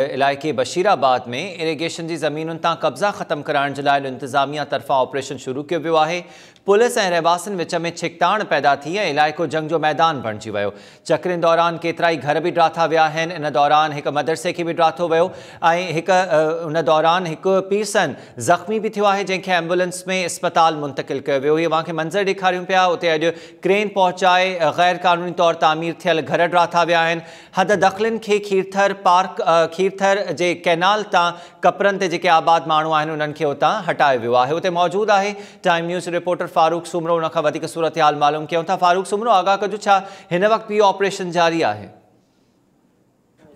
علائقي بشير آباد ۾ ايريگيشن جي زمينن تان قبضا ختم ڪرائڻ جي لاء انتظاميا طرفان آپريشن شروع ڪيو ويو آهي. پوليس ۽ رهواسين وچ ۾ ڇڪتاڻ پيدا ٿي ۽ علائقو جنگ جو ميدان بڻجي ويو. چڪرين دوران ڪيترائي گهر به ڊاٿا ويا آهن. ان دوران هڪ مدرسي کي به ڊاٿو ويو ۽ هڪ ان دوران هڪ پيرسن زخمي به ٿيو آهي، جنهن کي ايمبولينس ۾ اسپتال منتقل ڪيو ويو. هي اوهان کي منظر ڏيکاريون پيا. اتي اڄ ڪرين پهچائي غير قانوني طور تعمير ٿيل گهر ڊاٿا ويا آهن. حد دخلين کي کيرٿر پارڪ کيرٿر جي ڪئنال تان ڪپرن تي جيڪي آباد ماڻهو آهن انهن کي اتان هٽايو ويو آهي. اتي موجود آهي time news reporter Farooq Soomro, ان کان وڌيڪ صورتحال معلوم ڪيون ٿا. فاروق سومرو، آگاهه ڪجو، ڇا هن وقت به اهو آپريشن جاري آهي؟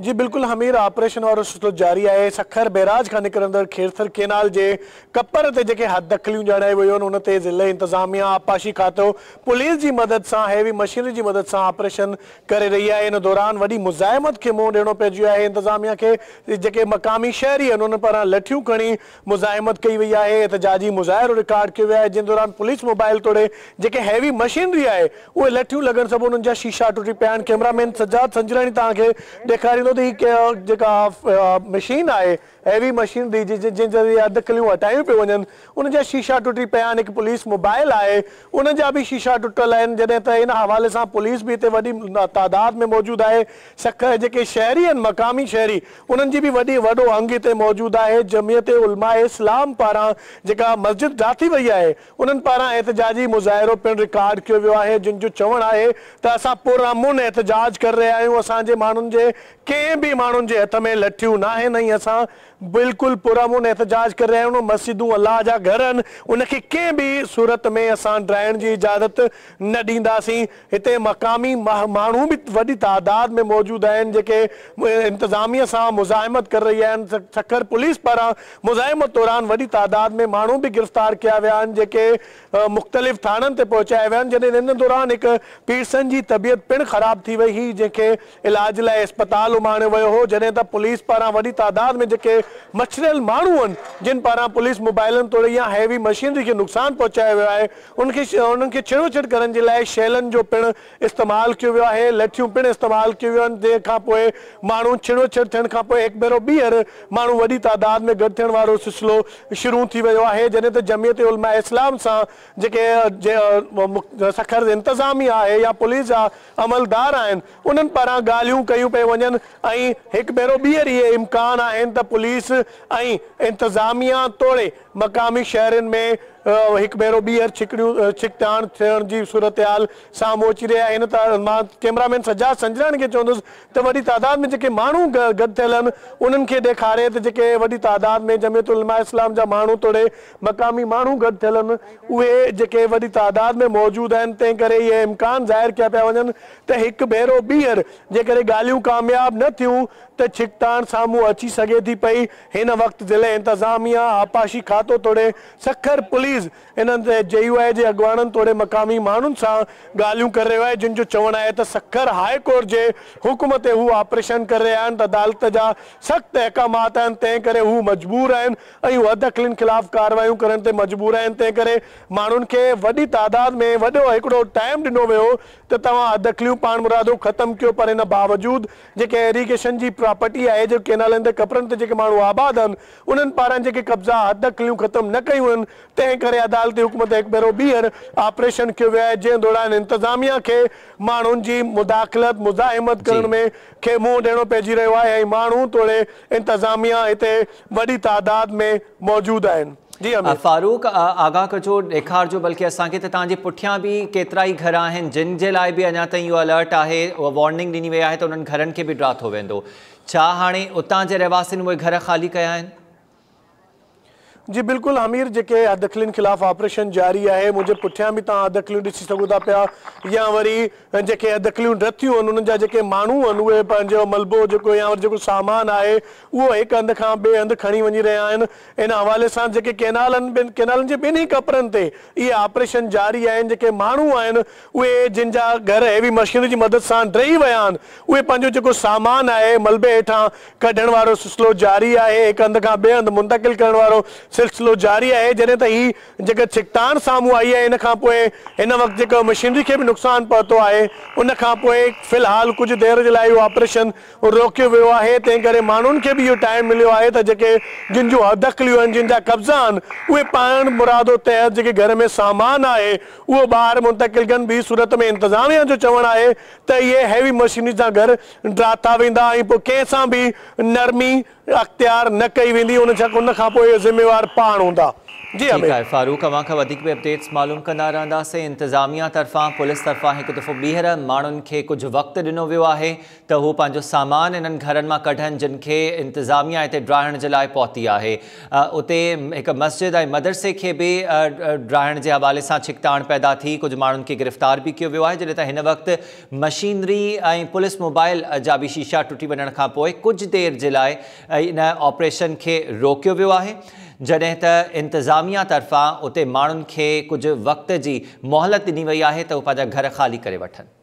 جي بلڪل حمير، آپريشن وارو سلسلو جاري آهي. سکر بئراج کان نڪرندڙ کيرٿر ڪينال جي ڪپر تي جيڪي حد دخليون ڄاڻايون ويون آهن ان تي ضلعي انتظاميا، آبپاشي کاتو، پوليس جي مدد سان هيوي مشينري جي مدد سان آپريشن ڪري رهي آهي. ان دوران وڏي مزاحمت کي منهن ڏيڻو پئجي ويو آهي. انتظاميا کي جيڪي مقامي شهري آهن انهن پاران لٺيون کڻي مزاحمت ڪئي وئي آهي. احتجاجي مظاهرو رڪارڊ ڪيو ويو آهي، جنهن دوران پوليس موبائل توڙي جيڪي هيوي مشينري آهي اهي لٺيون لڳڻ سبب انهن جا شيشا ٽٽي پيا آهن. ڪئميرا مين سجاد سنجراڻي توهان کي ڏيکاريندو ته هي جيڪا مشين آهي هيوي مشينري جنهن ذريعي اڌ ڪليون هٽايون پيون وڃن ان جا شيشا ٽٽي پيا آهن. هڪ پوليس موبائل آهي ان جا به شيشا ٽٽل آهن. جڏهن ته ان حوالي سان پوليس به هتي وڏي تعداد ۾ موجود آهي. سکر جيڪي شهري آهن مقامي شهري انهن جي به وڏي وڏو انگ هتي موجود آهي. جمعيت علماء اسلام پاران جيڪا مسجد ڊاٿي وئي آهي انهن پاران احتجاجي مظاهرو پڻ رڪارڊ ڪيو ويو آهي، جن جو چوڻ آهي ته اسان پرامن احتجاج ڪري رهيا آهيون، اسان جي ماڻهن جي ڪنهن به ماڻهن جي هٿ ۾ لٺيون ناهن ۽ اسان بلڪل پرامن احتجاج ڪري رهيا آهيون. مسجدون الله جا گهر آهن، ان کي ڪنهن به صورت ۾ اسان ڊاهڻ جي اجازت نه ڏينداسين. هتي مقامي ماڻهو به وڏي تعداد ۾ موجود آهن، جيڪي انتظاميه سان مزاحمت ڪري رهيا آهن. سکر پوليس پاران مزاحمت دوران وڏي تعداد ۾ ماڻهو به گرفتار ڪيا ويا آهن، جيڪي مختلف ٿاڻن تي پهچايا ويا آهن. جڏهن ان دوران هڪ پيرسن جي طبيعت پڻ خراب ٿي وئي هئي، جنهن کي علاج لاء اسپتال اماڻيو ويو هو. جڏهن ته پوليس پاران وڏي تعداد ۾ جيڪي مڇريل ماڻهو آهن، جن پاران پوليس موبائلن توڙي يا هيوي مشينري کي نقصان پهچايو ويو آهي، ان کي انهن کي ڇڙوڇڙ ڪرڻ جي لاء شيلن جو پڻ استعمال ڪيو ويو آهي، لٺيون پڻ استعمال ڪيون ويون آهن، جنهن کان پوء ماڻهو ڇڙوڇڙ ٿيڻ کان پوء هڪ ڀيرو ٻيهر ماڻهو وڏي تعداد ۾ گڏ ٿيڻ وارو سلسلو شروع ٿي ويو آهي. جڏهن ته جمعيت علماء اسلام سان جيڪي سکر انتظاميه آهي يا پوليس جا عملدار آهن، انهن پاران ڳالهيون ڪيون پيون وڃن ۽ هڪ ڀيرو ٻيهر اهي امڪان آهن ته پوليس ۽ انتظاميا توڙي مقامي شهرين ۾ هڪ ڀيرو ٻيهر ڇڪڙيون ڇڪتاڻ ٿيڻ جي صورتحال سامهون اچي رهي آهي. هن ته مان ڪئميرا مين سجاد سنجراڻي کي چوندس ته وڏي تعداد ۾ جيڪي ماڻهو گڏ ٿيل آهن انهن کي ڏيکاري ته جيڪي وڏي تعداد ۾ جمعيت علماء اسلام جا ماڻهو توڙي مقامي ماڻهو گڏ ٿيل آهن اهي جيڪي وڏي تعداد ۾ موجود آهن، تنهن ڪري اهي امڪان ظاهر ڪيا پيا وڃن ته هڪ ڀيرو ٻيهر جيڪڏهن ڳالهيون ڪامياب نه ٿيون ته ڇڪتاڻ سامهون اچي سگهي ٿي پئي. هن وقت ضلعي انتظاميا، آبپاشي کاتو توڙي سکر پوليس انهن جي يو آء جي اڳواڻن توڙي مقامي ماڻهن سان ڳالهيون ڪري رهيو آهي، جن جو چوڻ آهي ته سکر هاء ڪورٽ جي حڪم تي هو آپريشن ڪري رهيا آهن ته عدالت جا سخت احڪامات آهن، تنهن ڪري هو مجبور آهن ۽ هو حددخلين خلاف ڪارروايون ڪرڻ تي مجبور آهن، تنهن ڪري ماڻهن کي وڏي تعداد ۾ وڏو هڪڙو ٽائيم ڏنو ويو ته توهان حددخليون پاڻمرادو ختم ڪيو، پر ان باوجود جيڪي ايريگيشن جي پراپرٽي آهي، جيڪي ڪينالن تي ڪپرن تي جيڪي ماڻهو آباد آهن انهن پاران جيڪي قبضا حددخليون ختم نه ڪيون آهن، تنهن ڪري عدالتي حڪم تي هڪ ڀيرو ٻيهر آپريشن ڪيو ويو آهي، جنهن دوران انتظاميا کي ماڻهن جي مداخلت مزاحمت ڪرڻ ۾ کي منهن ڏيڻو پئجي رهيو آهي ۽ ماڻهو توڙي انتظاميا هتي وڏي تعداد ۾ موجود آهن. جي امير. فاروق، آگاهه ڪجو، ڏيکارجو بلڪه اسان کي ته توهان جي پٺيان به ڪيترائي گهر آهن جن جي لاء به اڃا تائين اهو الرٽ آهي، اها وارننگ ڏني وئي آهي ته انهن گهرن کي به ڊاٿو ويندو. ڇا هاڻي اتان جي رهواسين اهي گهر خالي ڪيا آهن؟ جي بلڪل حمير، جيڪي حددخلين خلاف آپريشن جاري آهي، منهنجي پٺيان به توهان حددخليون ڏسي سگهو ٿا پيا يا وري جيڪي حددخليون ڊٿيون آهن انهن جا جيڪي ماڻهو آهن اهي پنهنجو ملبو جيڪو يا وري جيڪو سامان آهي اهو هڪ هنڌ کان ٻئي هنڌ کڻي وڃي رهيا آهن. ان حوالي سان جيڪي ڪينالن ٻن ڪينالن جي ٻنهي ڪپرن تي اهي آپريشن جاري آهن. جيڪي ماڻهو آهن اهي جن جا گهر هيوي مشينري جي مدد سان ڊهي ويا آهن اهي پنهنجو جيڪو سامان آهي ملبي هيٺان ڪڍڻ وارو سلسلو جاري آهي. هڪ هنڌ کان ٻئي هنڌ منتقل ڪرڻ وارو سلسلو جاري آهي. جڏهن ته هي جيڪا ڇڪتاڻ سامهون آئي آهي ان کان پوء هن وقت جيڪو مشينري کي به نقصان پهتو آهي، ان کان پوء في الحال ڪجهه دير جي لاء اهو آپريشن روڪيو ويو آهي. تنهن ڪري ماڻهن کي به اهو ٽائيم مليو آهي ته جيڪي جن جون حددخليون آهن، جن جا قبضا آهن، اهي پاڻ مرادو تحت جيڪي گهر ۾ سامان آهي اهو ٻاهر منتقل ڪن. ٻي صورت ۾ انتظاميا جو چوڻ آهي ته اهي هيوي مشينري سان گهر ڊاٿا ويندا ۽ پوء ڪنهن سان به نرمي اختيار نه ڪئي ويندي، ان کان پوء اهي ذميوار پاڻ هوندا. جي ٺيڪ امير. آهي فاروق، اوهان کان وڌيڪ به اپڊيٽس معلوم ڪندا رهنداسين. انتظاميا طرفان، پوليس طرفان هڪ دفعو ٻيهر ماڻهن کي ڪجهه وقت ڏنو ويو آهي ته هو پنهنجو سامان انهن گهرن مان ڪڍن جن کي انتظاميا هتي ڊاهڻ جي لاء پهتي آهي. اتي هڪ مسجد ۽ مدرسي کي به ڊاهڻ جي حوالي سان ڇڪتاڻ پيدا ٿي، ڪجهه ماڻهن کي گرفتار به ڪيو ويو آهي، جڏهن ته هن وقت مشينري ۽ پوليس موبائل جا به شيشا ٽٽي وڃڻ کان پوء ڪجهه دير جي لاء ان آپريشن کي روڪيو ويو آهي، جڏهن ته انتظاميا طرفان اتي ماڻهن کي ڪجهه وقت جي مهلت ڏني وئي آهي ته هو پنهنجا گهر خالي ڪري وٺن.